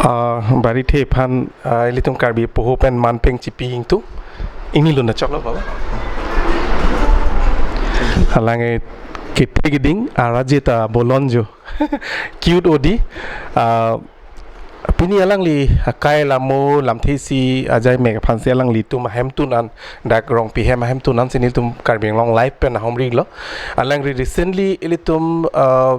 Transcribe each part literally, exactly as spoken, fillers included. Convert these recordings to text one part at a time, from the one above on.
Ah, Barithe aphan, ah, ilitum Karbi poho pen manpeng chipi ingtung. Ingni lun na choklo, Baba. Halange kete keding, araje ta bolonjo. Cute odi. Ah, pini alangli akai lamo lamthe isi ajai mek aphansi alanglitum ahemtun an, dak Rongpi hem ahemtun ansi nelitum Karbi Anglong Live pen ahomri lo. Alangli recently ilitum, ah,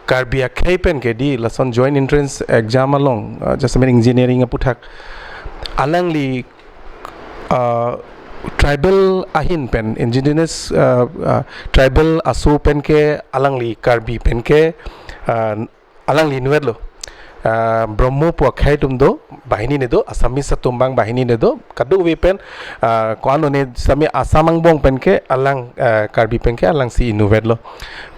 Karbi akhei pen ke di lason joint entrance exam along, ah, jasemet engineering aputhak. Alangli, ah, tribal ahin pen, indigenous, ah, ah, tribal aso pen ke alangli Karbi pen ke, ah, alangli inutvet lo. Ah, Brahmo pu akhei atum do, banghini ne do, Assamese atum abang banghini ne do, kadokave pen, ah, ko-an one sami Assam angbong pen ke alang, ah, Karbi pen ke alangsi inutvet lo.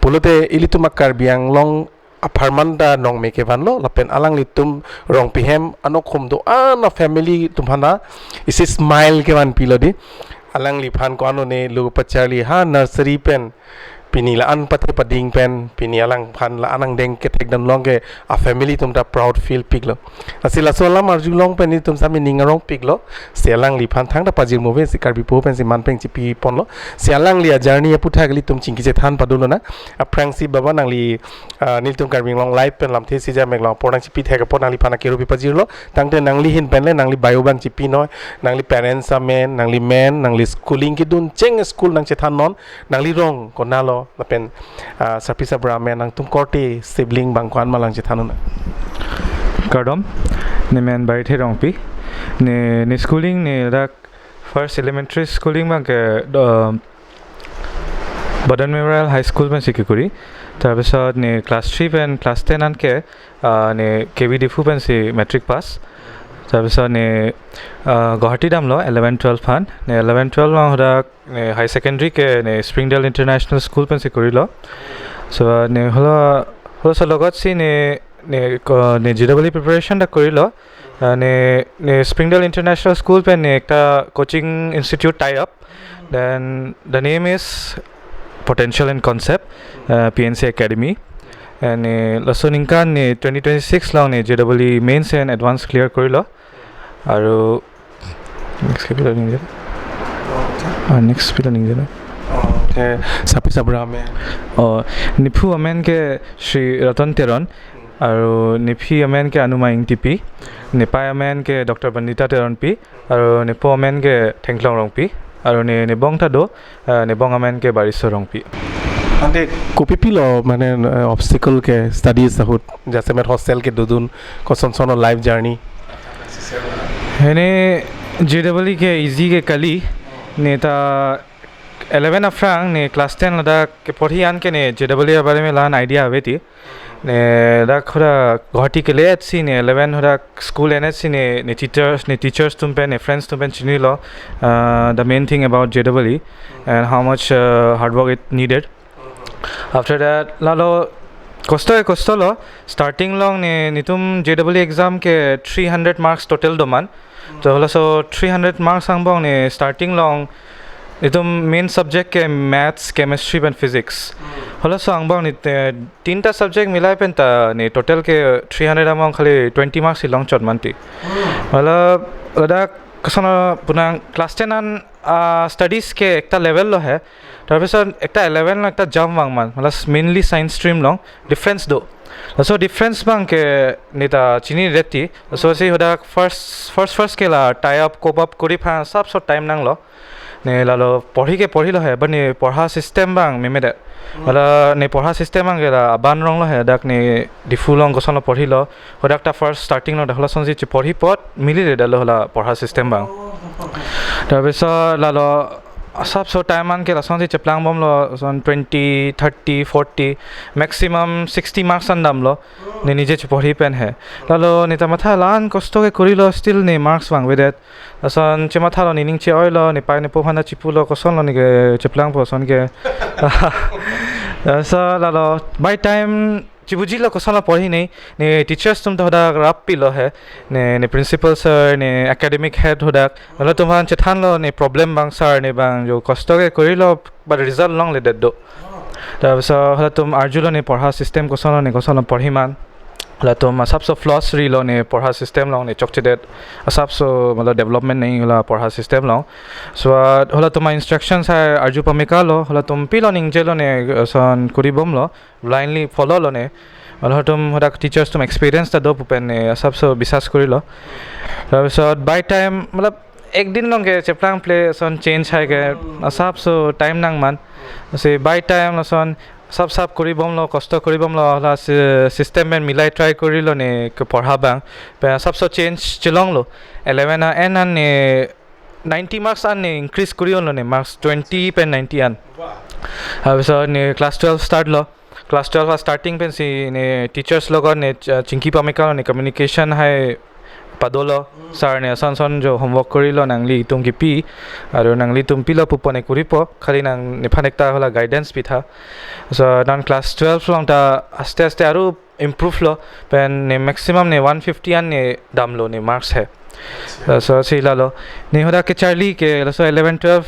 Pulote ilitum a-Karbi Anglong apharman ta nongme kevan lo, lapen alanglitum Rongpi hem anokhom do-an a-family atum aphan ta isi smile kevan pilo di. Alangliphan ko-an one lo pacharli ha nursery pen pini la-an pathe pading pen, pini alangphan la-an angdeng kethek dam long ke a-family atum ta proud feel piklo. Lasi laso alam arjulong pen itum sami ning arong piklo. Si alangliphan thangta pajir move si Karbi poho pensi manpeng chipi ponlo. Si alangli a-journey aputhak ilitum chingki chethan padolo na. Aphrangsi Baba nangli, ah, nelitum Karbi Anglong Live pen lamthe isi ajai mek along apor nangchipi thek apot nangliphan akero pajirlo. Tangte nangli ahin pen le nangli bio abang chipi noi. Nangli parents amen, nangli men, nangli schooling kedun cheng school nangchethan non. Nangli rong konatlo, lapen, ah, sarpi sarbura amen, nangtum korte sibling abang ko-an ma lang chethan un na. Kardom, ne men Barithe Rongpi, ne, ne schooling ne dak first elementary schooling abang ke, uh, Badon Memorial High School pensi kekuri, tarpisot ne class three pen class ten an ke, uh, ne K V Diphu pensi matric pass, tarpisot ne, uh, Guwahati damlo eleven twelve aphan, ne eleven twelve along hadak ne high secondary ke ne Springdale International School pensi korilo. So, ne holo, holo so logot si ne, ne ko, ne J E E preparation ta korilo. Ah, ne, ne Springdale International School pen ne ekta coaching institute tie up. Then the name is Potential and Concept, uh, P N C Academy. And ne laso aningkan ne twenty twenty-six along ne J E E mains and advance clear korilo. Aru next ke pilo ningjelo. Ah, next pilo ningjelo. Oh, te sarpi sarbura amen. Oh, nephu amen ke Shri Ratan Teron, aru nephi amen ke Anuma Ingtipi, nepei amen ke Doctor Bandita Teronpi, aru nepo amen ke Thengklong Rongpi, aru ne, nebong ta do, eh, nebong amen ke Bariso Rongpi. Ante kopi pilo mane, eh, obstacle ke studies ahut, jasemet hostel kedodun, kosonson lo life journey? Hene J E E ke easy ke kali, ne ta eleven aphrang ne class ten ladak keporhi an ke ne J E E abare me la-an idea ave ti. Ne dak hadak Guwahati kele-et si ne eleven hadak school en-et si ne, ne teachers, ne teachers atum pen, ne friends atum pen chinilo, uh, the main thing about J E E and how much, uh, hard work it needed. After that, lalo kosto e kosto lo, starting along ne, netum J E E exam ke three hundred marks total do man. To halaso three hundred marks angbong ne starting along netum main subject ke maths, chemistry pen physics. Halaso angbong ne te, tinta subject milai pen ta ne total ke three hundred angbong khali twenty marks si longchot man ti. Hala, ladak koson punon class ten an, ah, studies ke ekta level lo he. Tarpisot ekta eleven lo ekta jump vang man. Malas mainly science stream along difference do. Laso difference abang ke ne ta chinidet ti. Laso si hadak first, first, first ke la tie up, cope up kori aphan asapso time nanglo. Ne lalo porhi ke porhilo he, but ne porha system abang memedet. Hala ne porha system abang ke la aban rong lo he, dak ne Diphu along koson lo porhilo. Hadak ta first starting lo, dak hala sonsi cheporhi apot mili le dalo hala porha system abang. Tarpisot lalo asapso time an ke lasonsi cheplang bomlo, son twenty, thirty, forty, maximum sixty marks an damlo. Ne nije cheporhi pen he. Lalo ne ta matha la-an kosto ke korilo, still ne marks vangvedet. Lason chemathalo, nening che-oilo, nepei nepo aphan ta chipulo, kosonlo ne ke cheplangpo ason ke. Laso lalo by time chibujilo kosonlo porhi ne, ne teachers atum ta hadak rap pilo he, ne, ne principal sir, ne academic head hadak, lalo atum aphan chethanlo ne problem abang sir ne abang jo kosto ke korilo, but result longledet do. Tarpisot halatum arjulo ne porha system kosonlo ne kosonlo porhi man. Halatum asapso flaws rilo ne porha system along ne chokchedet. Asapso matlab development nangji hala porha system along. So, ah, halatum a-instructions hai arju pameka lo, halatum pilo ningjelo ne, ah, lason kuri bomlo, blindly follow lo ne. Matlab halatum hadak teachers atum experience ta do pu pen ne asapso biswas kurilo. Lapuson by time, matlab ek din along ke cheplang ple lason change hai ke asapso time nangman. Si by time lason sap sap kuri bomlo, kosto kuri bomlo, hala si-, system pen milai try kurilo ne ke porha abang. Pen asapso change chelonglo. Eleven a-en an ne ninety marks an ne increase kuri unlo ne, marks twenty pen ninety an. Lapuson ne class twelve start lo. Class twelve a-starting pensi ne teachers logot ne ch-, chingki pameka lo ne communication hai padolo. Hmm. Sir ne ason son jo homework kurilo, nanglitum kipi, aru nanglitum pilo pupo ne kuripo, khali nang nephan ekta hala guidance pitha. So, non class twelve along ta aste aste aru improve lo, pen ne maximum ne one fifty an ne damlo ne marks hai. Acha. So, si lalo. Ne hadak kecharli ke, laso eleven twelve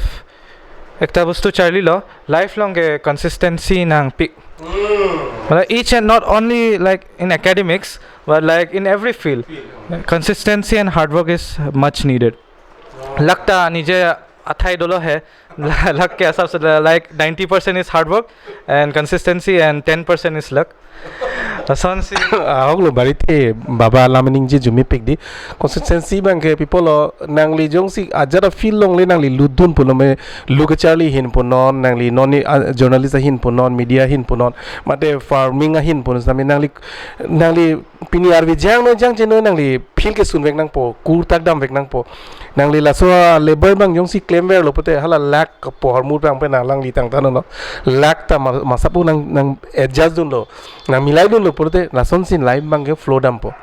ekta bostu charlilo, life along ke consistency nangpik. Hmm. Matlab, each and not only, like, in academics, but, like, in every field, field, hmm, consistency and hard work is much needed. Wow. Luck ta nije athai dolo hai, luck ke asapso, like, ninety percent is hard work and consistency and ten percent is luck. Lasonsi. Ahok lo, barit he, baba alam ningje jumi pik di. Consistency abang ke people lo, nangli jongsi ajat a-field along le nangli lutdun pulo, me lu kecharli ahin punon, nangli non ni, ah, journalist ahin punon, media ahin punon, mate farming ahin punon, sami nangli, nangli pini arve jangno jangcheno nangli field kesun vek nangpo, kur tak dam vek nangpo. Nangli laso a-labor abang jongsi klemverlo pute hala luck kapohor mur abang pen alangli tangtan lo. Luck ta ma-, masapu nang, nang adjust dunlo, nang milai dunlo pute lasonsi life abang ke flow dampo.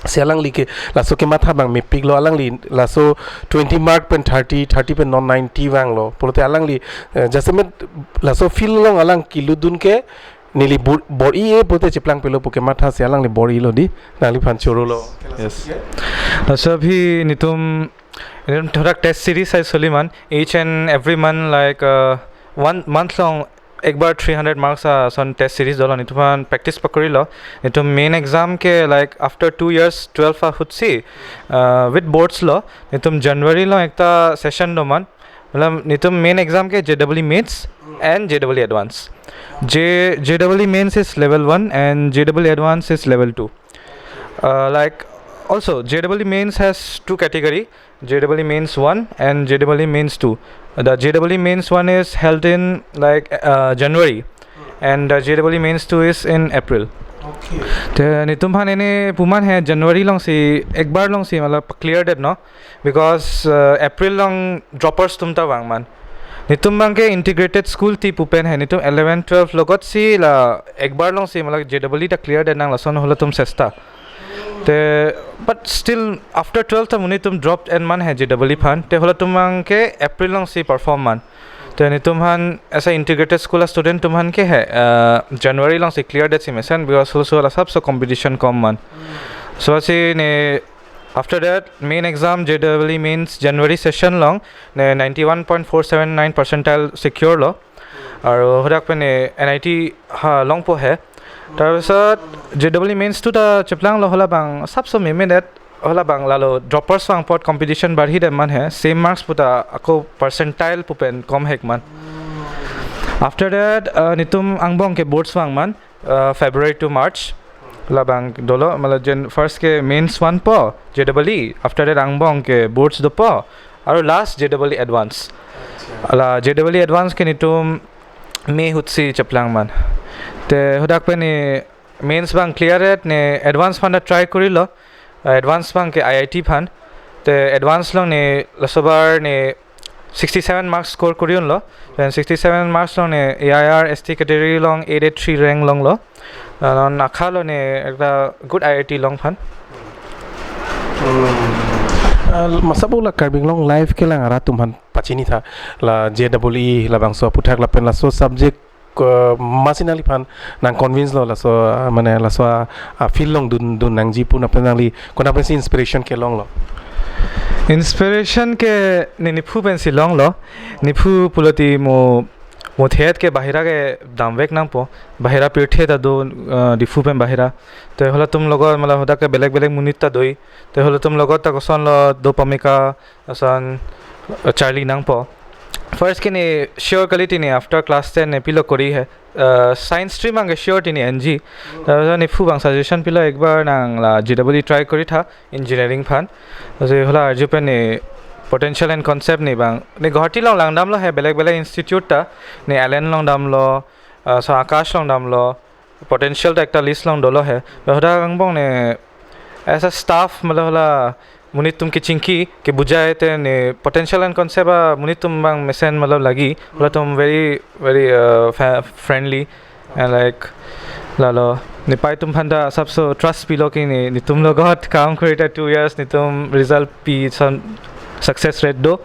Si alangli ke laso kematha abang mepiklo, alangli laso twenty mark pen thirty, thirty pen non ninety vanglo pute alangli, eh, jasemet laso field along alang kelutdun ke neli bor-, bor-i-e pute cheplang pelo pu kematha si alangli bor-ilo di, nangliphan chorolo. Yes. Laso aphi netum, netum thodak test series hai soliman, each and every month, like, uh, one month along ekbar three hundred marks ason test series dolo, netum aphan practice pakurilo. Netum main exam ke, like, after two years, twelve ahutsi, uh, with boards lo, netum January along ekta session doman. Matlab, netum main exam ke J E E Mains and J E E Advance. J, J E E Mains is level one and J E E Advance is level two. Uh, like, also, J E E Mains has two category, J E E Mains one and J E E Mains two. The J E E Mains one is held in, like, uh, January, and the J E E Mains two is in April. Okay. Te netum aphan ene puman hai January alongsi, ekbar alongsi, matlab, clear det, no? Because, uh, April along droppers atum ta vangman. Netum abang ke integrated school ti pu pen hai, netum eleven twelve logotsi la ekbar alongsi matlab J E E ta clear det nang lason halatum sesta. Te, but still after twelve ta monit atum dropped en man hai J E E aphan. Te halatum abang ke April alongsi perform man. Te netum aphan as a integrated school a student atum aphan ke hai, uh, January alongsi clear det si mesen, because halaso hala asapso competition kom man. So lasi ne after that, main exam J E E Mains January session along ne ninety-one point four seven nine percentile secure lo. Aru hadak pen ne N I T ha longpo hai. Tarpisot J E E Mains two ta cheplanglo, hala abang asapso meme det, hala abang lalo droppers vang apot competition barhi det man hai, same marks puta ako percentile pu pen kom hek man. After that, uh, netum angbong ke boards vang man, uh, February to March. Labang dolo, matlab Jan first ke mains one po, J E E, after that angbong ke boards dopo, aru last J E E Advance. Acha. Hala J E E Advance ke netum May ahutsi cheplang man. Te hadak pen ne mains abang clear det, ne advance aphan ta try kurilo, advance abang ke I I T aphan. Te advance along ne laso bar ne sixty-seven marks score kuri unlo. Then sixty-seven marks along ne A I R S T category along eight eight three rank longlo. Non akha lo ne ekta good I I T long aphan. Hmm. Ah, masa bola Karbi Anglong Live kelang arat atum aphan pachini tha, la J E E, labangso aphuthak lapen laso subject ko masi nangliphan nang convince lo laso, ah, mane laso, ah, ah, field along dun, dun nangji pu, lapen nangli konat pensi inspiration kelonglo? Inspiration ke ne nephu pensi longlo. Nephu pulote mo Muthet ke bahira ke damvek nangpo, bahira pirthe ta do, uh, Diphu pen bahira. Te halatum logot mala hadak ke belek belek monit ta doi. Te halatum logot ta kosonlo do pameka ason, uh, charli nangpo. First ke ne sure kali ti ne after class ten ne pilo kori he. Uh, science stream abang ke sure ti ne N G. Laso ne phu abang suggestion pilo ekbar nang la J W E try kori tha engineering aphan. Laso hala arju pen ne potential and concept ne abang. Ne Guwahati along langdamlo he belek belek institute ta. Ne Allen along damlo, uh, so Akash along damlo. Potential ta ekta list along dolo he. Laso hadak angbong ne as a staff mala hala monit atum kechingki kebujai te ne potential and concept amonit atum abang mesen mala lagi. Halatum very, very, uh, fa-, friendly and like lalo nepei atum aphan ta asapso trust pilo ki ne netum logot kam kori ta two years netum result pi ason success rate do.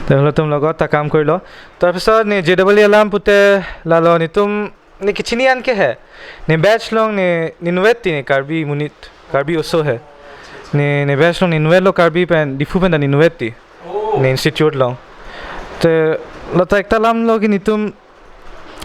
Te halatum logot ta kam korilo. Tar pisot ne J W E alam pute lalo netum ne kechini an ke he. Ne batch along ne ninvet ti ne Karbi monit, Karbi oso he. Ne, ne batch along ninvetlo Karbi pen, Diphu pen ta ninvet ti. Oh. Ne institute along. Te la ta ekta alam lo ki netum,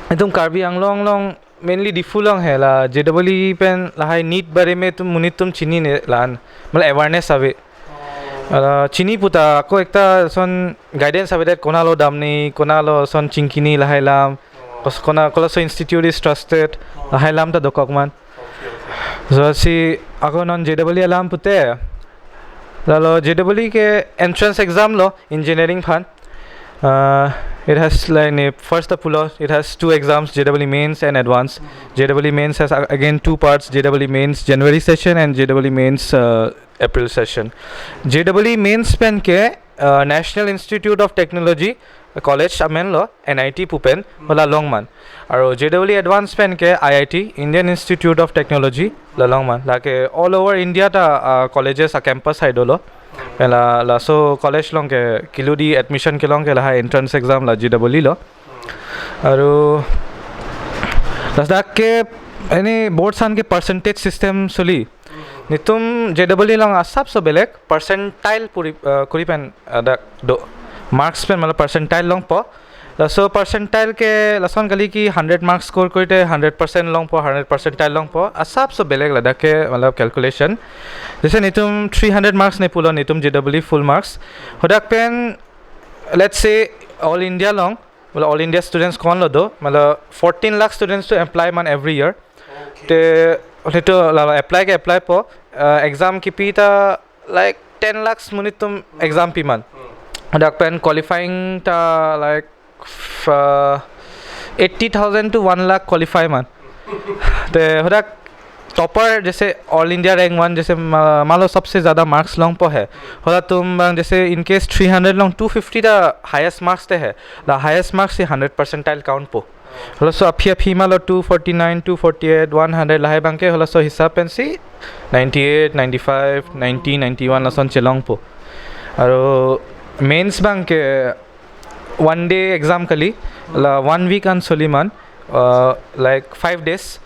netum Karbi Anglong along, mainly Diphu along he la J W E pen lahai NEET bare me atum monit atum chinine la-an. Mala awareness ave. Oh. Ala chini pu ta ako ekta ason guidance avedet konalo damne, konalo ason chingkine lahai alam. Kos-, kona, kolaso institute is trusted, lahai alam ta dokok man. Okay, okay. So si ako non J W E alam pute. Lalo J W E ke entrance exam lo engineering aphan. Uh, it has like ne first ta pulo, it has two exams, J W E mains and advance. J W E mains has a-, again two parts, J W E mains January session and J W E mains, uh, April session. J W E mains pen ke, uh, National Institute of Technology College amen lo, N I T pu pen, hala long man. Aro J W E advance pen ke I I T, Indian Institute of Technology, la long man. Lake all over India ta, uh, colleges a-campus hai dolo. Ela laso college along ke kilu di admission kelong ke lahai entrance exam la J W E lo. Aro ladak ke, ene board ason ke percentage system soli. Netum J W E along asapso belek percentile puri, uh, kuri pen, uh, dak do. Marks pen mala percentile longpo. Laso percentile ke lason kali ki hundred marks score kori te hundred percent longpo, hundred percentile longpo. Asapso belek ladak ke, matlab, calculation. Jaise netum three hundred marks ne pulo netum J W E full marks. Hadak pen, let's say, all India along, matlab, all India students konlo do, matlab, fourteen lakh students to apply man every year. Okay. Te, oleh tu, lalo apply ke apply po, uh, exam kipi ta, like, ten lakhs monit atum exam pi man. Hmm. Hadak pen qualifying ta, like, f-, uh, eighty thousand to one lakh qualify man. Te, hadak topper jaise all India rank one jaise ma-, malo sabse zyada marks longpo he. Halatum abang jaise in case three hundred along two fifty ta highest marks te he. La highest marks si hundred percentile count po. Halaso aphi aphi malo two forty-nine, two forty-eight, one hundred lahai abang ke halaso hisab pensi ninety-eight, ninety-five, ninety, ninety-one lason chelongpo. Aro mains abang ke one day exam kali, la one week an soli man, uh, like five days.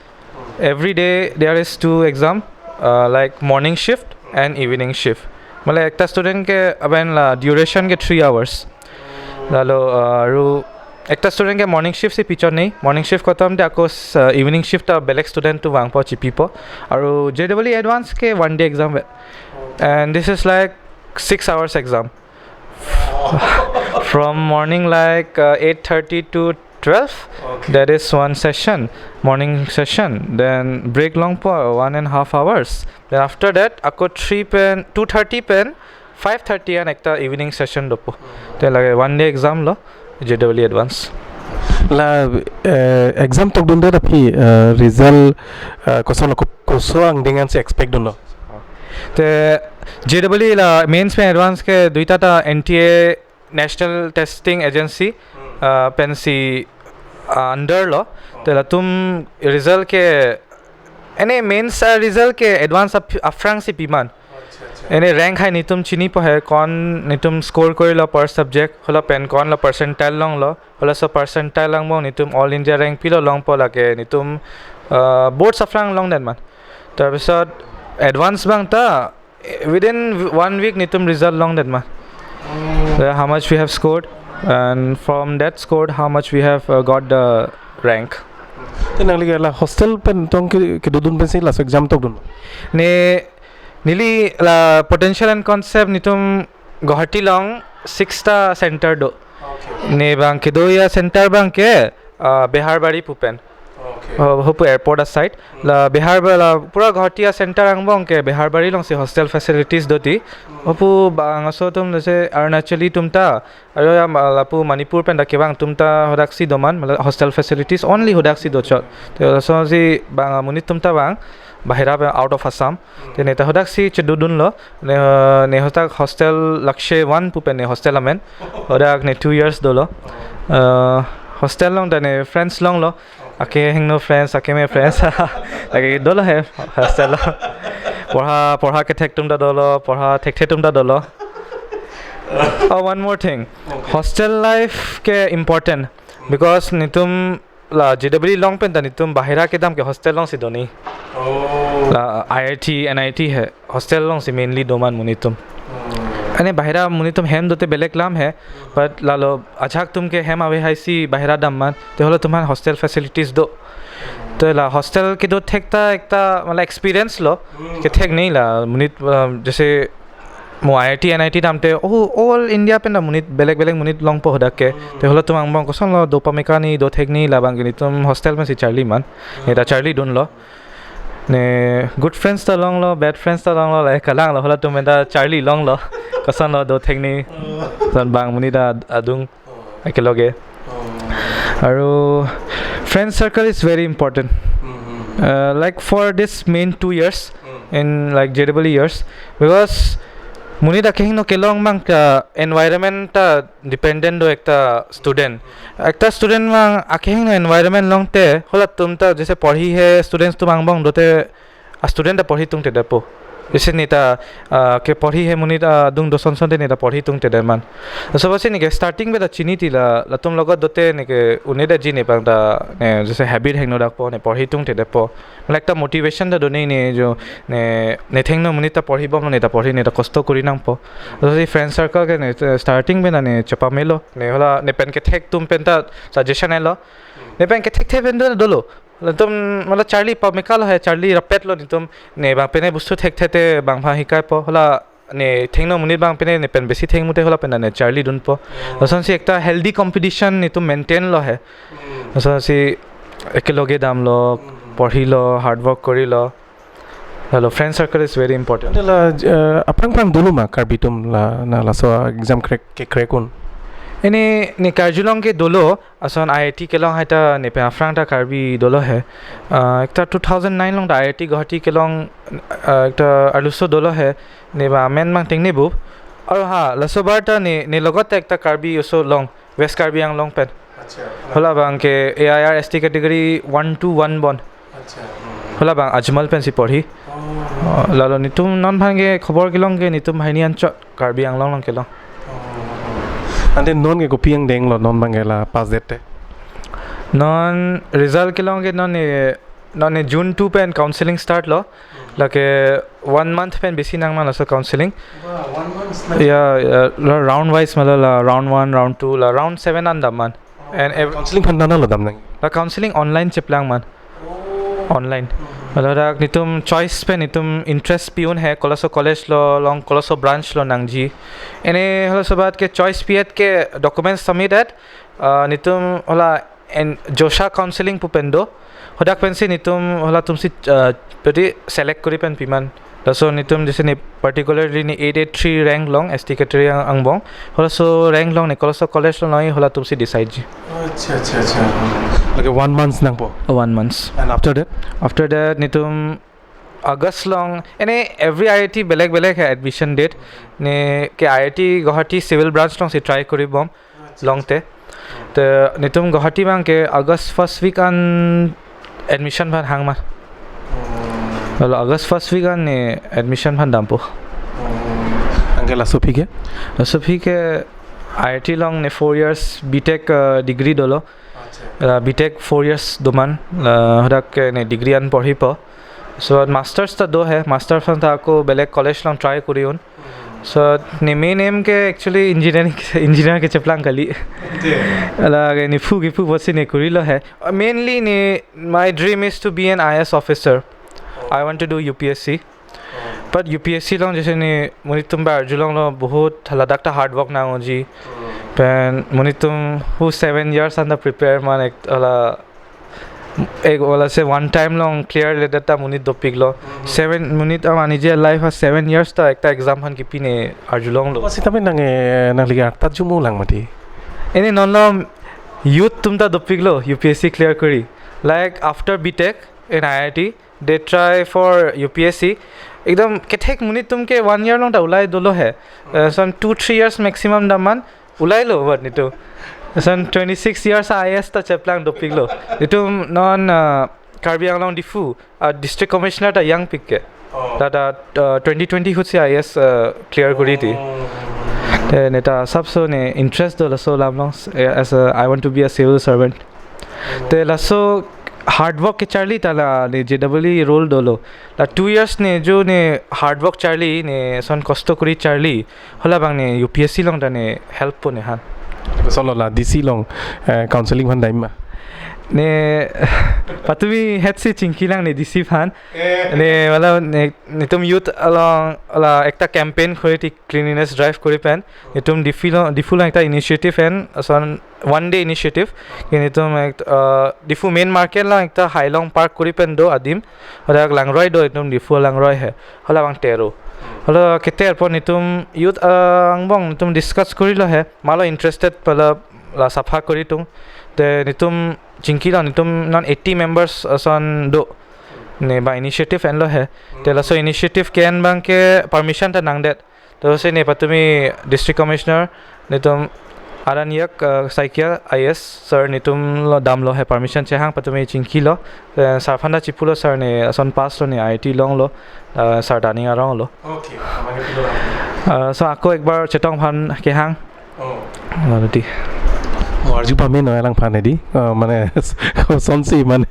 Every day there is two exam, uh, like morning shift and evening shift. Matlab ekta student ke aben la duration ke three hours. Lalo, uh, aru ekta student ke morning shift si pichot nei, morning shift khotom te ako, uh, evening shift ta belek student atum vangpo chipipo. Aru J W E advance ke one day exam ve. And this is like six hours exam. From morning, like, uh, eight thirty to twelve, okay, that is one session, morning session. Then break longpo one and half hours. Then after that, ako three pen, two thirty pen, five thirty an ekta evening session dopo. Te lake one day exam lo, J W E advance. La, eh, exam tokdundet aphi, eh, result, eh, koson lo, ko-, koson angdeng ansi expect dunlo? Te J W E la mains pen advance ke duita ta N T A National Testing Agency, hmm, ah, pensi, ah, under lo. Oh. Te latum result ke, ene mains, ah, result ke advance ap-, aphrangsi pi man. Acha, acha. Ene rank hai netum chinipo he, kon netum score korilo per subject, hala pen konlo percentile longlo, halaso percentile angbong netum all India rank pilo longpo lake netum, ah, boards aphrang longdet man. Tar pisot advance abang ta, within one week netum result longdet man. Hmm. The, how much we have scored. And from that scored, how much we have uh, got the rank. Te nangli ke la hostel pen tong ke kedodun pensi laso exam tokdun? Ne neli la potential and concept netum Guwahati along six ta center do. Okay. Ne bang kedo a-center bang ke uh, Beharbari pu pen. Okay. Uh, hopu airport aside. Hmm. La Behar la pura Guwahati a-center angbong ke Beharbari alongsi hostel facilities do ti. Hmm. Hopu bang aso atum jese Arunachali atum ta aro ya ma-, lapu Manipur pen dak kevang atum ta hodaksi doman, mala hostel facilities only hodaksi dochot. Te lasonsi bang amonit atum ta bang, bahira pen, out of Assam. Te neta hodaksi chedodunlo, ne, ne hodak hostel Lakshe one pu pen ne hostel amen. Hodak ne two years dolo. Uh, hostel along ta ne friends longlo. Akehingno friends, akeme friends. Lake dolo he hostel along. Porha, porha kethek atum ta dolo, porha thekthe atum ta dolo. Oh, one more thing. Okay. Hostel life ke important because netum la J W along pen ta netum bahira kedam ke hostel alongsi do ni. Oh. La I I T, N I T he hostel alongsi mainly doman monit atum. Oh. Ane bahira monit atum hem dote belek lam he, but lalo ajahak atum ke hem ave haisi bahira damman, te halatum aphan hostel facilities do. Te la hostel kedo thek ta ekta mala experience lo, hmm, kethek nei la monit, um, jese mo I I T, N I T damte, oh, all India pen ta monit, belek belek monit longpo hodak ke. Hmm. Te halatum angbong kosonlo do pameka ni, do thek ni, labang ke netum hostel pensi charli man. Hmm. Neta charlidunlo. Ne good friends ta longlo, bad friends ta longlo, la kalanglo, halatum pen ta charli longlo. Kosonlo do thek ni. Hmm. Son bang monit ta adung. Oh. Ekeloge. Oh. Aru friend circle is very important. Hmm, hmm. Uh, like for this main two years, hmm, in like J W years, because monit akehingno kelong bang ke environment ta dependent do ekta student. Ekta student bang akehingno environment longte, halatum ta jese porhi he students atum angbong dote a-student ta porhi tungte depo. Jese neta, ah, ke porhi he monit, ah, adung do son son te neta porhi tungte deman. Laso apotsi neke starting pen ta chini ti la, latum logot dote neke un'e detji ne bang ta, ne jese habit hingno dakpo, ne porhi tungte depo. Like ta motivation ta do nei ne jo, ne, ne thengno monit ta porhibomlo, neta porhi, neta kosto kori nangpo. Laso si friend circle ke ne, eh, starting pen ta ne chepamelo. Ne hala, ne pen kethek atum pen ta suggestion elo. Ne pen kethekthe pen do dolo. Latum mala charli pameka lo he, charli rapet lo netum, ne bang pen ne bostu thekthe te bang aphan hikaipo, hala ne thengno monit bang pen ne pen besi thengmu te hala pen ne charlidunpo. Oh. Lasonsi ekta healthy competition netum maintain lo he. Hmm. Lasonsi ekeloge damlo, hmm, porhilo, hard work korilo. Lalo friend circle is very important. Ante la, eh, aphrang aphrang dolo ma Karbi atum la, na laso exam crack, ke crack un? Ene ne karjulong ke dolo, ason I I T kelong hai ta ne pen aphrang ta Karbi dolo he. Ah, ekta two thousand nine along ta I I T Guwahati kelong, ah, ekta arloso dolo he, ne bang amen bang tengne bu. Aru ha, laso bar ta ne, ne logot ta ekta Karbi oso long, West Karbi Anglong pen. Acha. Hala bang ke A I R S T category one two one bon. Acha. Hmm. Hala bang Ajmal pensi porhi. Oh. Oh, lalo netum non aphan ke khobor kelong ke netum haini anchot Karbi Anglong along kelong. Oh. Ante non ke kopi angdeng lo non bang ke la pass det te? Non result kelong ke non ne, non ne June two pen counselling start lo. Hmm. Lake one month pen besi nangman laso counselling. Wah, one month na? Ya, ya, la round wise mala la round one, round two, la round seven an damman. And ev- Counselling aphan nana lo dam nang? La counselling online cheplang man. Oh. Online. Hmm. Ladak netum choice pen netum interest pi-un he, kolaso college lo long, kolaso branch lo nangji. Ene halaso abat ke choice pi-et ke documents submit et, ah, netum hala en JOSHA counselling pu pen do. Hadak pensi netum halatumsi, ah, pedi select kori pen piman. Laso netum jese ne particularly ne eight eight three rank long S T category ang-, angbong. Halaso rank long ne kolaso college lo noi halatumsi decide ji. Acha, acha, acha. Lake one months nangpo? One months. And after that? After that, netum August long, ene every I I T belek belek hai admission date. Ne ke I I T Guwahati civil branch alongsi try koribom. Longte. Te netum Guwahati bang ke August first week an admission aphan hangma. Hmm. Lalu August first week an ne admission aphan dampo. Hmm. Anke laso aphi ke? Laso aphi ke I I T long ne four years B Tech, uh, degree dolo. Acha. Uh, B Tech four years doman. Uh, hadak ke ne degree an porhipo. So masters ta do he, master aphan ta ako belek college long try kori-un. So ne main aim ke actually engineering, engineer kecheplang kali. Lake ne phu kipu pusi ne kurilo he. Mainly ne my dream is to be an I A S officer. I want to do U P S C. But U P S C along jaise ne monit atum bar arjulonglo bahut ladak ta hard work nangji. Pen monit atum who seven years anta prepare man ek hala ek hala se one time along clear-le det ta monit dopiklo. Seven monit atum anije life a seven years ta ekta exam aphan kipi ne arjulonglo. Masih tapi nang, eh, nangli arta jumu lang mati. Ini non lo youth atum ta dopiklo U P S C clear kori. Like after B Tech in I I T, they try for U P S C. Ekdom kethek monit atum ke one year along ta ulai dolo he. Uh, some two, three years maximum damman ulailo but nitu. Some twenty-six years I A S ta cheplang dopiklo. Nitum non, uh, Karbi Anglong Diphu, uh, District Commissioner ta jangpik ke. Oh. That, uh, uh, twenty twenty ahut si I A S, uh, clear kori ti. Oh. Te ne ta sabso ne interest do laso alam along, eh, as a, I want to be a civil servant. Te laso hard work kecharli ta la ne J E E role dolo. La two years ne jo ne hard work charli ne son kosto kori charli. Hala abang ne U P S C along ta ne help po ne han. Solo la D C along, eh, counseling aphan dam ma? Ne patumi hetsi chingkilang ne D C aphan. Eh. Ne wala ne netum youth along la ekta campaign kori ti cleanliness drive kori pen. Netum Diphu along, Diphu along ekta initiative en son one day initiative. Ke netum ek, uh, Diphu main market along ekta Hailong Park kori pen do adim. Hala langroi do netum Diphu langroi he. Hala abang tero. Hala keter pon netum youth, uh, angbong netum discuss korilo he. Malo interested pala la sapha kori tung. Te netum chingkilo netum non eighty members, uh, son do. Ne ba initiative enlo he. Te laso initiative ke-en abang ke permission ta nangdet. To si ne patumi District Commissioner netum Aranyak, uh, Saikia I A S sir netum lo damlo he permission chehang patumi chingkilo. Eh, sir aphan ta chipulo sir ne son pass lo ne I I T longlo, uh, sir ta ning aronglo. Okay, aman ke pilo lang. Uh, so ako ekbar Chetong aphan kehang. Oh. Lalu ti. Mo arju pame no alangphan di. Uh, mane kosonsi mane.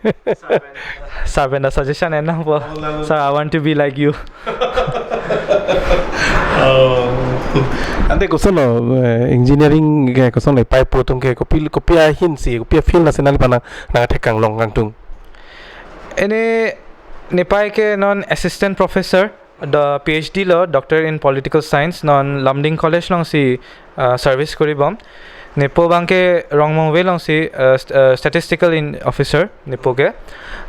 Sir pen ta suggestion en nangpo. Oh, lalu. Sir, I want to be like you. Oh. Ante koson lo, eh, engineering ke koson le pai po atum ke kopi, kopi ahin si, kopi afield na si nangli aphan nang, nangthek kanglong kangtung? Ini ne pai ke non assistant professor, the P H D lo, Doctor in Political Science, non Lumding College along si, uh, service kori bom. Nepo abang ke Rongmongve along si, uh, st-, uh, statistical in officer nepo ke.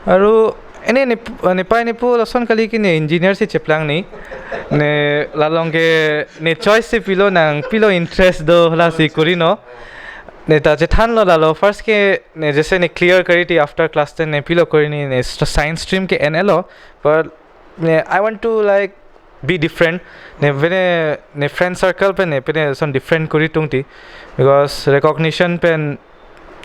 Aru ini ne, ne pai nepo lason kali ke ne engineer si cheplang ni. Ne la along ke ne choice si pilo nang pilo interest do lasi kori no. Ne ta chethanlo lalo first ke ne jaise ne clear kori ti after class ten ne pilo kori ni ne st-, science stream ke en-elo. But ne, I want to, like, be different. Ne pine ne friend circle pen ne pine son different kori tung ti. Because recognition pen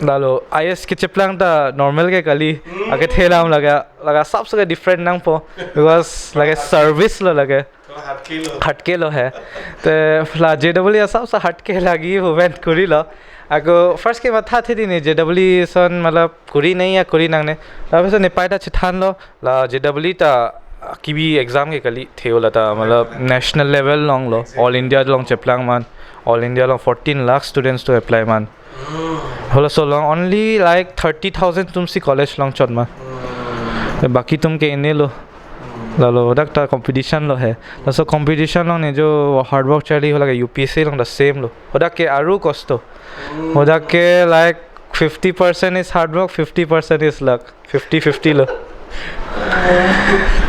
lalo I A S kecheplang ta normal ke kali. Hmm. Ake thelam laga, laga sabse different nangpo. Because lake service lo lake. Thora hatke lo. Hatke lo he. Te la J E E asapsa hatke lagi hu pen korilo. Ako first ke matha the di ne J E E son matlab kori nai ya kori nangne. Tar piso ne pai ta chethanlo la J E E ta kibi exam ke kali theo la ta matlab national level along lo, all India along cheplang man, all India along fourteen lakh students to apply man. Halaso along only like thirty thousand atum si college along chot ma. Baki atum ke ene lo. Lalo dak ta competition lo he. Laso competition along ne jo hard work charli hala ke U P S C along the same lo. Dak ke aru kosto. Dak ke like fifty percent is hard work, fifty percent is luck. Fifty fifty lo.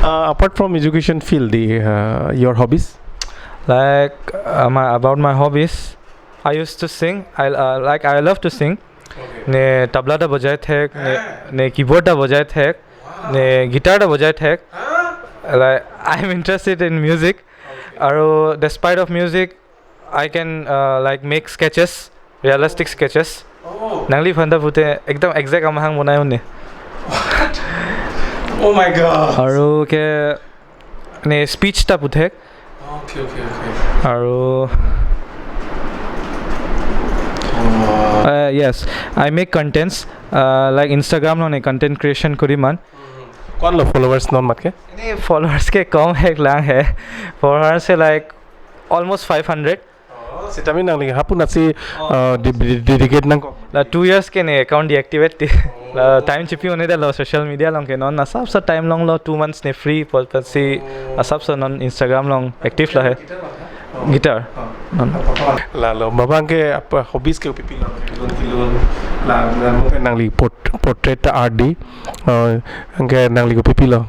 Uh, apart from education field, the, uh, your hobbies? Like, uh, my, about my hobbies, I used to sing. I, uh, like, I love to sing. Okay. Ne tabla ta bajai thek, ne, ah, ne keyboard ta bajai thek, wow, ne guitar ta bajai thek. Huh? Like, I'm interested in music. Okay. Aru despite of music, I can, uh, like, make sketches, realistic sketches. Oh. Nangliphan ta pute ekdom exact amahang bonai un-e. What? Oh my God. Aru ke ne speech ta puthek. Okay, okay, okay. Aru, wow, uh, yes, I make contents, uh, like Instagram along ne content creation kori man. Ko-an lo followers non mat ke? Ne followers ke kom hek lang he. Followers ke like Almost five hundred. Oh, sitame nangli hapu nasi, oh, uh, di-, di-, dedicate nangkok. La two years ke ne account deactivate ti. La time chipi-un-edetlo social media along ke, non asapso time longlo, two months ne free po, pensi asapso non Instagram along active lo he. Guitar. Non. Lalo, ma abang ke apa hobbies ke kopipilo? Kilun, kilun. La, la mo ke nangli port-, portrait ta art di. Oh, anke nangli kopipilo?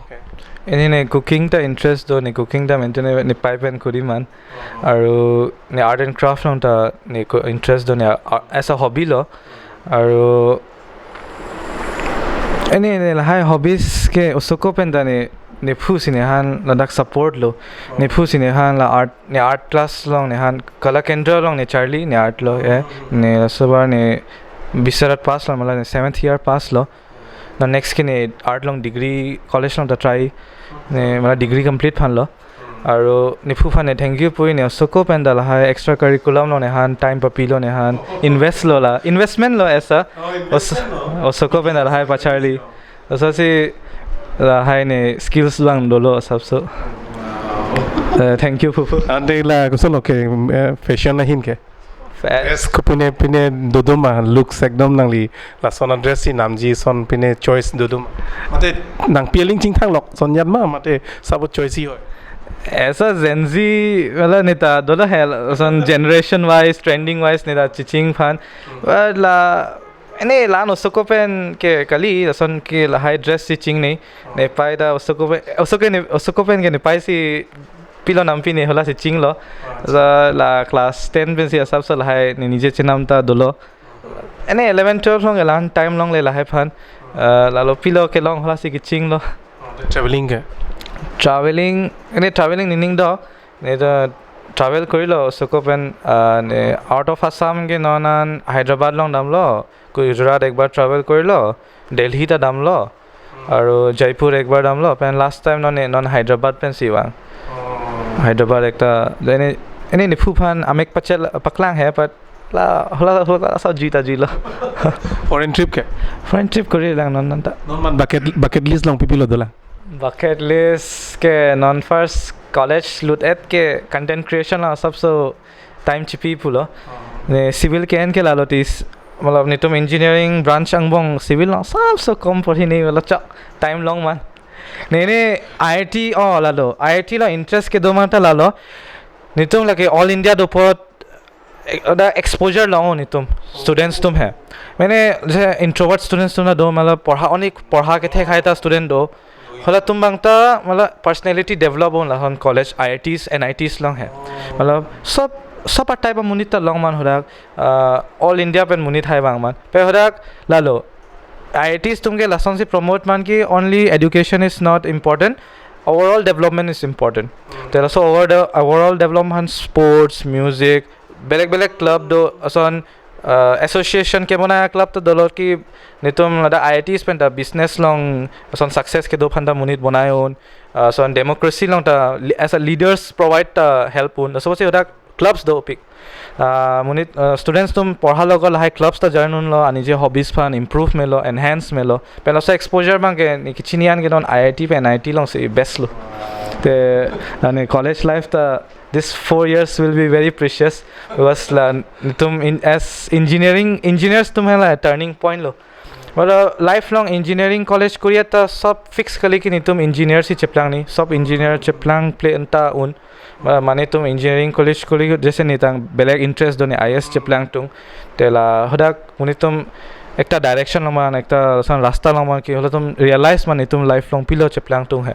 Ini ne cooking ta interest do, ne cooking ta maintain ne, ne pai pen kuri man. Aru ne art and craft along ta ne ko interest do, ne a-, as a hobby lo. Aru ini ne lahai hobbies ke osoko pen ta ne, nephu si nephan ladak support lo. Nephu si nephan la art, ne art class along nephan Kala Kendra along ne charli, ne art lo, eh. Ne laso abar ne Biswanath pass lo, mala ne seventh year pass lo. Na next ke ne art along degree college along ta try, ne mala degree complete aphan lo. Aru nephu aphan ne thank you pu-i, ne osoko pen ta lahai extra curriculum along nephan time papilo, nephan invest lo, la investment lo esa. Oh, investment lo. Os-, osoko pen ta lahai pacharli. Laso si lahai ne skills abang dolo asapso. Wow. Eh, thank you, Phuphu. Ante la koson lo ke, eh, fashion ahin ke? Fa- Dress ko pine, pine dodo ma, looks ekdom nangli lason a-dress si namji ason pine choice dodo ma? Mate nangpi aling chingthang lok ason jat ma, mate sabo choice si hoi? Esa Gen Z wala ne ta dolo he, lason generation wise, trending wise ne ta chiching aphan. But la, ene la-an osoko pen ke kali, lason ke lahai dress si chingnei. Nepai ta osoko pen, osoko ne, osoko pen ke nepai si pilo nampi ne hala si chinglo. Acha. Sa la class ten pensi asapso lahai ne nije chenam ta dolo. Ene eleven twelve along ke la-an time longle lahai aphan. Eh, lalo pilo kelong hala si kechinglo. Traveling ke? Traveling, ene traveling nening do. Ne ta travel korilo osoko pen, ah, ne out of Assam ke non an Hyderabad along damlo, Gujarat ekbar travel korilo, Delhi ta damlo, aru Jaipur ekbar damlo, pen last time non ne, non Hyderabad pensi vang. Oh. Hyderabad ekta, ene, ene nephu aphan amek pachel, paklang he, but la, hala, hala, hala sa juita juilo. Foreign trip ke? Foreign trip korilang non, non ta. Non man bucket, bucket list along pipilo dolang? Bucket list ke non first college lut-et ke content creation along asapso time chipi pulo. Oh. Ne civil ke-en ke lalo tis, matlab netum engineering branch angbong civil along asapso kom porhi ne, matlab chak time long man. Ne ne I I T, oh, lalo I I T along interest kedo man ta lalo. Netum lake All India dopot ek-, ada exposure long netum students atum he. Mane je introvert students atum ta do, matlab porha, only porha kethek hai ta student do. Halatum abang ta matlab personality develop un lason college I I Ts, N I Ts along he. Matlab sob, sob a-type amonit ta long man hadak, ah, All India pen monit hai vang man. Pe hadak lalo I I Ts atum ke lason si promote man ki only education is not important, overall development is important. Te laso over the overall development, sports, music, belek belek club do, ason, ah, association kebonai a-club ta dolo ki netum ladak I I Ts pen ta business along ason success kedo aphan ta monit bonai un, ah, ason democracy along ta li-, as a leaders provide ta help un. Laso si hadak clubs dopik. Ah, monit, ah, students atum porha logot lahai clubs ta join unlo, anije hobbies aphan improve melo, enhance melo. Pen laso exposure abang ke ne kechini an ke non I I T pen, I I T along si best lo. Te, ane college life ta, this four years will be very precious. Because la netum in, as engineering, engineers atum he la turning point lo. Matlab lifelong engineering college kori-et ta sob fix kali ki netum engineer si cheplang ni, sob engineer cheplang ple anta un. Ma-, mane netum engineering college kori, jaise netum belek interest do ne I A S cheplang tung. Te la hadak monit atum ekta direction long man, ekta ason rasta long man ki halatum realize man netum lifelong pilo cheplang tung he.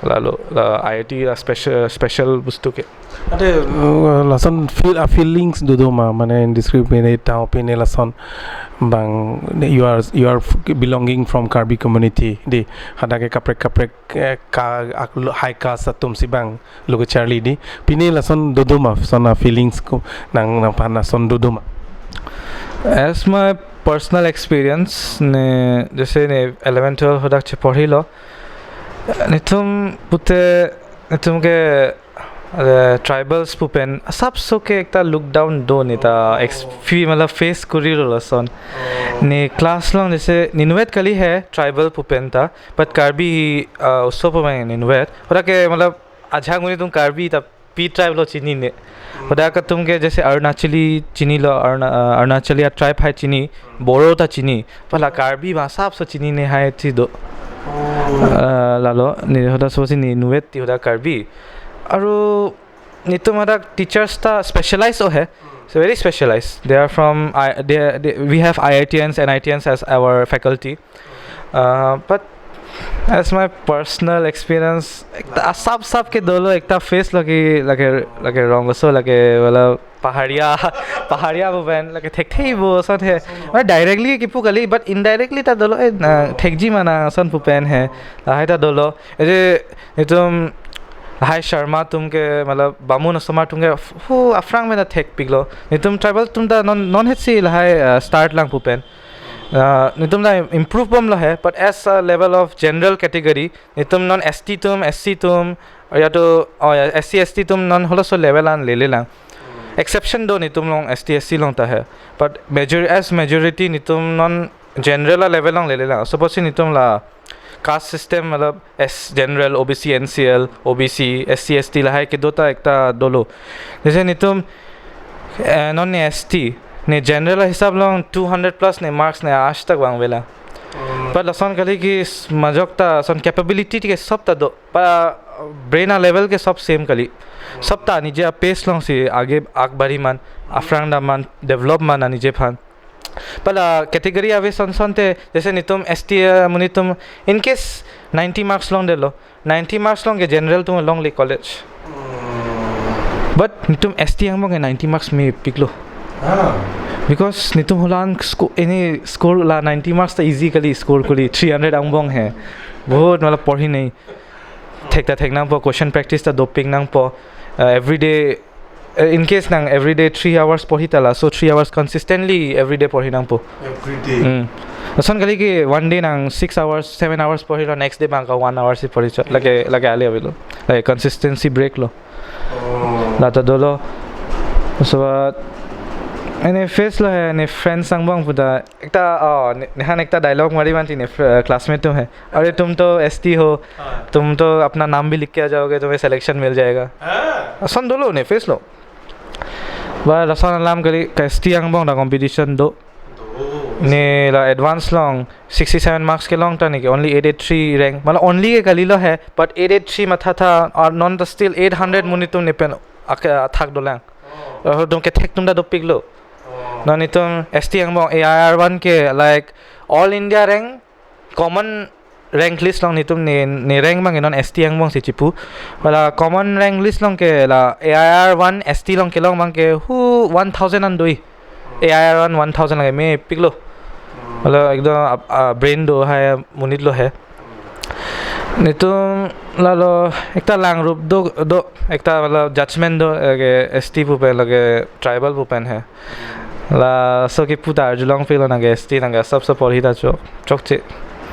Lalo, la I I T la special, special bostu ke. Ante, uh, lason feel, a-feelings dodo ma, mane indiscriminate ta pine lason abang, you are, you are f-, belonging from Karbi community, di, hadak ke kaprek kaprek, eh, ka, ak-, lo-, high caste atum si abang lo kecharli di. Pine lason dodo ma, lason a-feelings ko nang, nangphan lason dodo ma? As my personal experience, ne, jaise ne eleven twelve hadak cheporhilo, netum pute, netum ke, eh, tribals pu pen asapso ke ekta look down do ne ta ex-, fi, matlab face korilo lason. Ne class along jaise ne inutvet kali he tribal pu pen ta, but Karbi, ah, oso pu pen ne inutvet. Hadak ke matlab ajahak monit atum Karbi ta P tribe lo chinine. Hodak atum ke jaise Arunachali chinilo, Aruna-, uh, Arunachali a tribe hai chini, Boro ta chini. Hala Karbi ma asap so chinine hai si do. Uh, lalo, ne hodak so si ne inutvet ti hodak Karbi. Aru netum hadak teachers ta specialized o he. It's very specialized. They are from, I, they, they, we have I I T Ns, N I T Ns as our faculty. Uh, but as my personal experience, ekta asap sap ke dolo, ekta face lo ke lake, lake rong so lake, wala paharia, paharia pu pen, lake thekthei pu ason he. Mane directly kipu kali, but indirectly ta dolo, eh, na, thekji ma nang ason pu pen he. Lahai ta dolo. Ede, netum lahai Sharma atum ke, matlab, Bamun osomar atum ke, hu, aphrang pen ta thekpiklo. Netum tribal atum ta non, non het si lahai, uh, start lang pu pen. Uh, netum ta improve bomlo he, but as a level of general category, netum non S T atum, S C atum, ya to, oh ya, S C, S T atum non halaso level an lele lang. Exception do netum along S T, S C along ta he. But major-, as majority netum non general a level along lele lang. Suppose netum la caste system, matlab, S general, O B C, N C L, O B C, S C, S T lahai kedo ta ekta dolo. Jaise netum, eh, non ne S T, ne general hisab along two hundred plus ne marks ne aaj tak vangve lang. But lason kali ke s-, majok ta, son capability ke sob ta do. Pa brain a level ke sob same kali. Sob ta nije a pace along si age agbari man, aphrang dam man, develop man anije aphan. Hala category ave son son te, jaise netum S T, eh, monit atum, in case ninety marks longdetlo, ninety marks along ke general atum longle college. But netum S T angbong ke ninety marks mepiklo. Ah. Because netum hala an sco-, any score la ninety marks ta easy kali score kori, three hundred angbong he. Bahut matlab porhi nai. Thek ta thek nangpo, question practice ta dopik nangpo. Uh, every day, uh, in case nang every day three hours porhi ta laso three hours consistently every day porhi nangpo. Every day. Hmm. Lason kali ke one day nang six hours, seven hours porhilo, next day bang ka one hour si porhi chot. Lake, lake ale avelo. Lake consistency break lo. Oh. La ta dolo. So, uh, ne face lo he, ne friends angbong pu ta. Ekta, oh, ne, nehan ekta dialogue mari vanji ne fr-, uh, classmate atum he. "अरे, तुम तो एसटी हो, हाँ। तुम तो अपना नाम भी लिख के आ जाओगे, तुम्हें सिलेक्शन मिल जाएगा।" हाँ। Ason dolo ne face lo. Ba lason alam kali, ka S T angbong ta competition do. Do. Ne la advance along sixty seven marks kelong ta ne ke only eight eight three rank. Matlab only ke kalilo he, but eight eight three matha tha, aru non ta still eight hundred monit atum ne pen ak-, athak dolang. Oh. Aru atum kethek atum ta dopiklo. Oh. Non netum S T angbong A I R one ke, like, all India rank, common rank list along netum ne, ne rank abang ke non S T angbong si chipu. Hala common rank list along ke la A I R one S T along kelong abang ke hu one thousand an do-i. A I R one one thousand lake mepiklo. Hala ekdom ap-, ah, brain do hai monit lo he. Netum lalo ekta langrup do, do, ekta matlab judgment do, eh, ke S T pu pen, lake tribal pu pen he. Laso kipu ta arjulongpiklo, nang ke S T nang ke asap so porhi ta chok, chokche.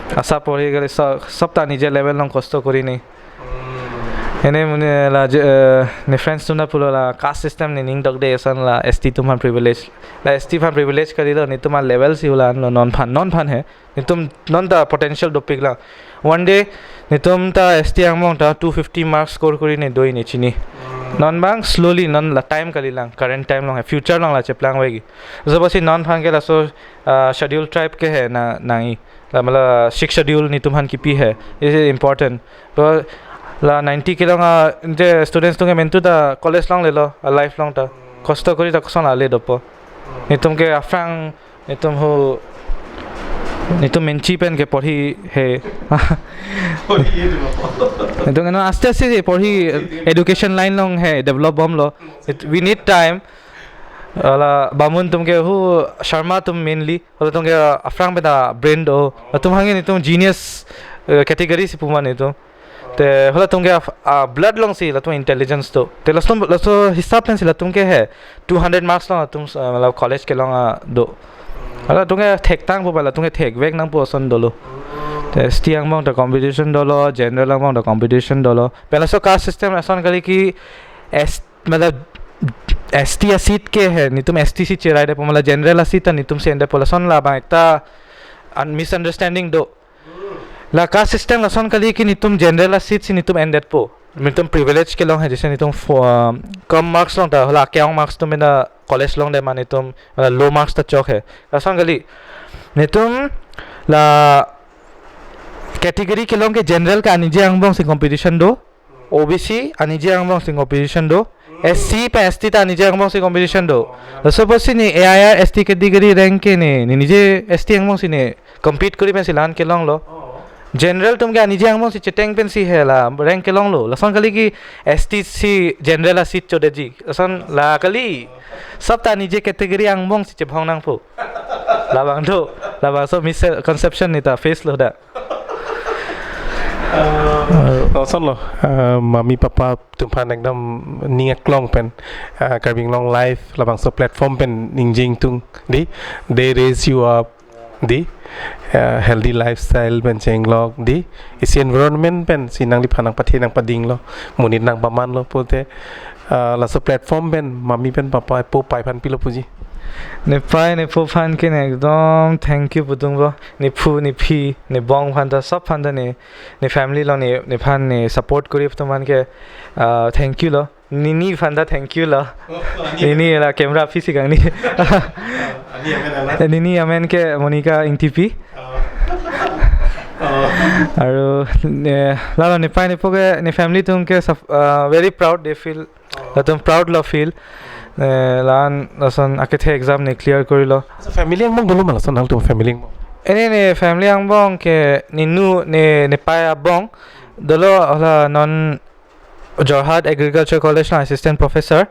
Asap porhi kali so, sob ta nije level along kosto kori nai. Hmm. Ene mune la je, eh, ne friends atum ta pulo la caste system ne ning dokde, ason la S T atum aphan privilege. La S T aphan privilege kalilo, netum a level si hala anlo, non aphan, non aphan he. Netum non ta potential dopik lang. One day netum ta S T angbong ta two fifty marks score kori ne do-i ne chini. Hmm. Non abang slowly, non la time kali lang, current time along he, future along la cheplang vangji. Suppose non aphan ke laso, ah, schedule tribe ke he na, nangji. La matlab sixth schedule netum aphan kipi he. This is important. To la ninety kelong a, je students atum ke mentu ta college longlelo, a life along ta. Kosto kori ta koson ale dopo. Netum ke aphrang, netum hu, netum menchi pen ke porhi he. Porhi he dolo. Netum ke non aste aste si porhi, education line along he develop bomlo. It, we need time. Hala Bamun atum ke hu, Sharma atum mainly, halatum ke aphrang pen ta brain do. Latum hangin netum genius, eh, category si pu ma netum. Te halatum ke ap-, ah, blood along si latum intelligence do. Te laso, laso hisab pen si latum ke he two hundred marks along latum, ah, matlab college kelong, ah, do. Halatum ke thektang pu ba latum ke thekvek nangpo, ason dolo. Te S T angbong ta competition dolo, general angbong ta competition dolo. Pen laso caste system ason kali ke S, matlab S T a seat ke he, netum S T si cherai depo, matlab general a seat ta netum si endetpo, lason labang ekta un-, misunderstanding do. La caste system lason kali ke netum general a seat si netum endetpo. netum privilege kelong he, jese netum fo-, ah, kom marks long ta, hala ke-ong marks atum pen ta college longdet ma netum, ah, low marks ta chok he. Lason kali, netum la category kelong ke general ke aningje angbong si competition do, O B C aningje angbong si competition do, S C pen S T ta aningje angbong si competition do. Laso apotsi ne A I R S T category rank ke ne, ne ningje S T angbong si ne compete kori pensi la-an kelonglo. General atum ke aningje angbong si cheteng pensi he la rank kelonglo. Lason kali ke S T si general a seat chodetji. Lason la kali. Sob ta aningje category angbong si chebhong nangpo. Labang do, labangso misconception ne ta face lo da. Uh, lason lo, uh, mami papa atum aphan ekdom ning aklong pen, uh, Karbi Anglong Live labangso platform pen ningje ingtung, dei, they raise you up, dei, uh, healthy lifestyle pen chenglok, dei, isi environment pensi nangliphan nangpathe nangpadinglo, monit nangpamanlo pulote, uh, laso platform pen mami pen papa, po pai aphan pilo puji? Nepei nepo aphan ke ne ekdom thank you pudunpo. Nephu, nephi, nebong aphan ta, sob aphan ta ne, ne family along ne, nephan ne support kori atum aphan ke, ah, thank you lo. Nini aphan ta thank you lo. Oh, oh, ani. Nini la camera aphi si kangni. Oh, ani amen ala? Eh, nini amen ke Monica Ingtipi. Oh. Oh. Aru ne, lalo nepei nepo ke, ne family atum ke sab-, ah, very proud they feel. Oh. Latum proud lo feel. Eh, la-an lason akethe exam ne clear korilo. So family angbong dolo ma lason nangtum family angbong? Ene ne family angbong ke ninu ne, nepei abong dolo, hala non Jorhat Agriculture College along assistant professor.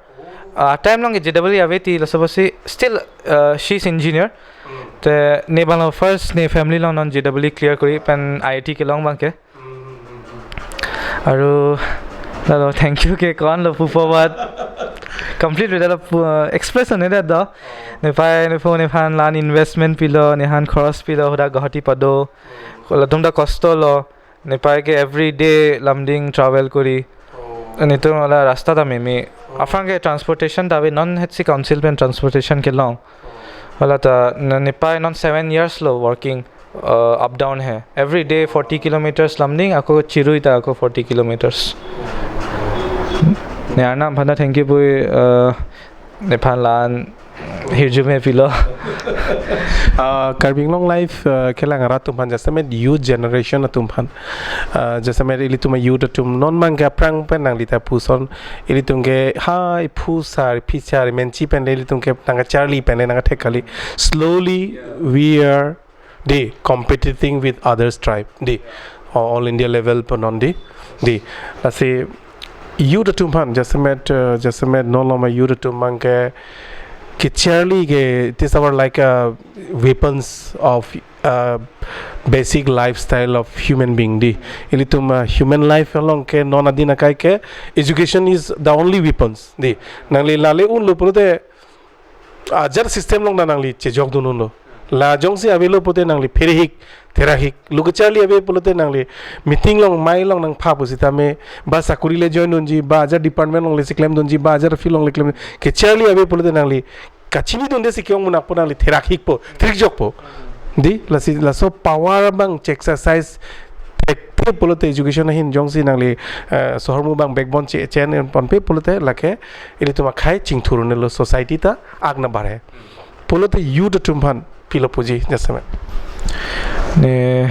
Ah, time along ke J W A ave ti, laso apotsi still, uh, she's engineer. Hmm. Te ne abang lo first ne family along non J W A clear kori pen I I T kelong abang ke. Hmm, hmm, hmm, hmm. Aru lalo thank you ke ko-an lo pupo, but complete lo, lalo pu-, uh, express un-edet do. Oh. Nepei nepo nephan la-an investment pilo, nephan khoros pilo, hadak Guwahati pado. Hmm. Latum ta kosto lo. Nepei ke every day Lumding travel kori. Oh. Netum hala rasta ta meme. Oh. Aphrang ke transportation ta ave, non hetsi council pen transportation kelong. Oh. Hala ta ne-, nepei non seven years lo working, uh, up down he. Every day forty kilometers Lumding, ako Chirui ta ako forty kilometers. Ne arnam aphan ta thank you pu, uh, nephan la-an hirjume pilo. Ah, Karbi Anglong Live, ah, kelang arat atum aphan, jasemet youth generation atum aphan. Ah, jasemet ilitum a-youth atum non abang ke aphrang pen nangli ta puson, ilitum ke ha iphu sar, iphi sar, menchi pen le ilitum ke nangkacharli pen le nangkathek kali. Slowly, we are, dei, competing with others tribe, dei, all India level pu non, dei, dei. Lasi youth atum aphan, jasemet, uh, jasemet non loma youth atum abang ke kecharli ke, it is our like a weapons of, uh, basic lifestyle of human being, dei. Ilitum, uh, human life along ke non adin akai ke education is the only weapons, dei. Nangli la le unlo pulote ajar system along ta nangli chejokdun unlo. La jongsi avelo pulote nangli pherehik, therakhik. Lo kecharli ave pulote nangli meeting along, mei along nangpha pusitame, ba sakuri le join dunji, ba ajar department along le si klemdunji, ba ajar field along le klem. Kecharli ave pulote nangli kachinidunde si ke-ong munak pu nangli therakhikpo, therakjokpo. Dei, lasi, laso power abang che-exercise thekthe pulote education ahin jongsi nangli, eh, sohormu abang backbone che-, che-en ponpe pulote lake ilitum akhei chingthur un-elo, society ta ak na bare. Pulote youth atum aphan pilo puji jasemet? Ne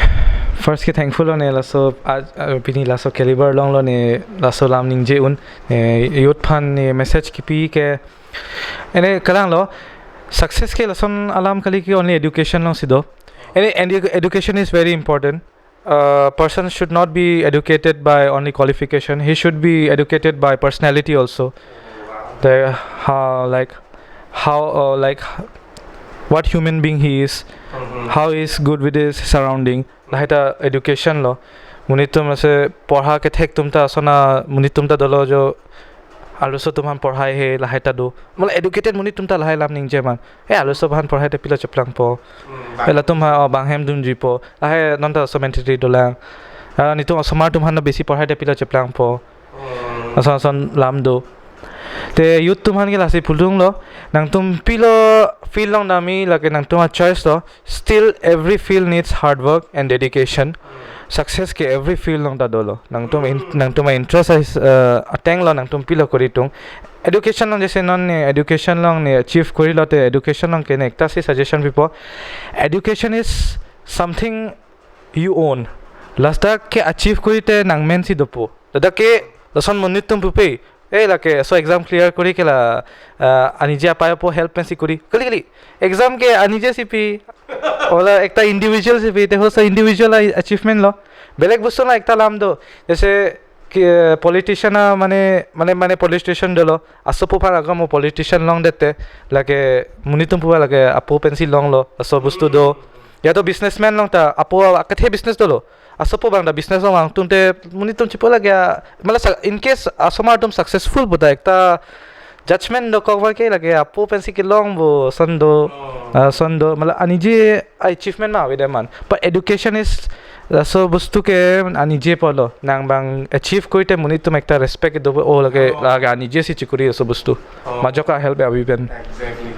first ke thankful lo ne laso, ah, ah, pini laso caliber along lo ne laso alam ningje un, ne youth aphan ne message kipi ke, ene kalang lo, success ke lason alam kali ke only education along si do. Ene edu-, education is very important. A person should not be educated by only qualification. He should be educated by personality also. The, how, like, how, uh, like, what human being he is, Mhm. how he is good with his surrounding. Lahai ta education lo. Monit atum ase porha kethek atum ta asona monit atum ta dolo jo arloso atum aphan porhai he lahai ta do. Mala educated monit atum ta lahai alam ningje man. Eh, arloso aphan porhai te pilo cheplangpo. Hmm, bang. Eh, latum ha, oh, bang hem dunjipo. Lahai non ta so mentality dolang. Ah, netum osomar atum aphan besi porhai te pilo cheplangpo. Hmm. Ason ason alam do. Te youth atum aphan ke lasi pulong lo, nangtum pilo field along damji lake nangtum a choice lo, still every field needs hard work and dedication. Success ke every field along ta dolo. Nangtum in, nangtum a interest ais, uh, ateng lo nangtum pilo kori tung. Education along jese non ne education along ne achieve kori lote education along ke ne ekta si suggestion pipo. Education is something you own. Last dak ke achieve kori te nangmen si dopo. Ladak ke lason monit atum pupe, eh, lake so exam clear kori ke la, uh, anije apei apo help pensi kori. Kali kali. Exam ke anije si pi. Ola ekta individual si pi, te ho so individual a-, achievement lo. Belek bostu na ekta alam do. Jese ke politician a mane, mane, mane politician dolo. Asopo aphan ago mo politician longdet te. Lake monit atum pupe lake apo pensi longlo. Aso bostu do. Ya to businessman along ta apo akethe business dolo. Asopo abang ta business along vangtun te monit atum chipo lake a, mala sa-, in case asomar atum successful puta ekta judgment dokok abang ke lake apo pensi kelong bo ason do, ah, ason do, mala anije achievement ma avedet man. But education is, ah, so bostu ke anije apotlo. Nang abang achieve kori te monit atum ekta respect do, oh, lake, oh, lake anije si chekori aso bostu. Oh. Majok a help ya avi pen. Exactly.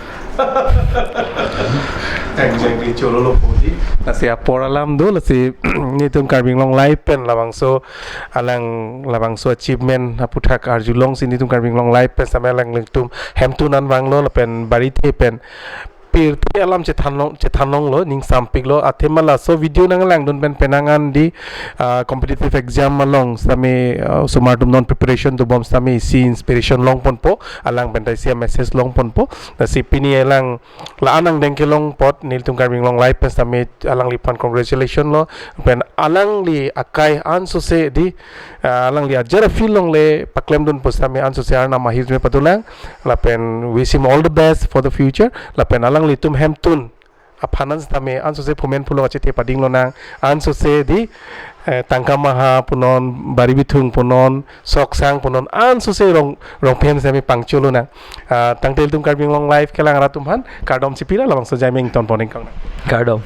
Exactly. Cholo lo podi. Lasi apor alam do, lasi nelitum Karbi Anglong Live pen labangso alang labangso achievement aputhak arjulong si nelitum Karbi Anglong Live pen sitame alanglitum hemtun an vanglo lapen barithe pen pirthe alam chethanlong, chethanlonglo, ningsampiklo, athema laso video nanglangdun pen penang an di, ah, competitive exam along sitame, ah, osomar atum non preparation dobom sitame isi inspiration longponpo, alang pen ta isi message longponpo. Lasi pini alang la-an angdeng kelong apot nelitum Karbi Anglong Live pen sitame alangliphan congratulation lo, pen alangli akai ansose di, ah, alangli ajar a field along le paklemdunpo sitame ansose Arnam ahirjume padolang, lapen wish him all the best for the future, lapen alanglitum hemtun aphan an sitame ansose phumen phulok achethe pading lonang, ansose di, eh, Tangka Maha punon, Bari Bithung punon, Soksang punon, ansose Rong, Rongphem sitame pangcho lonang. Ah, tangte ilitum Karbi Anglong Live kelang rat atum aphan kardom chipira, labangso jaimeng ton poning kang. Kardom.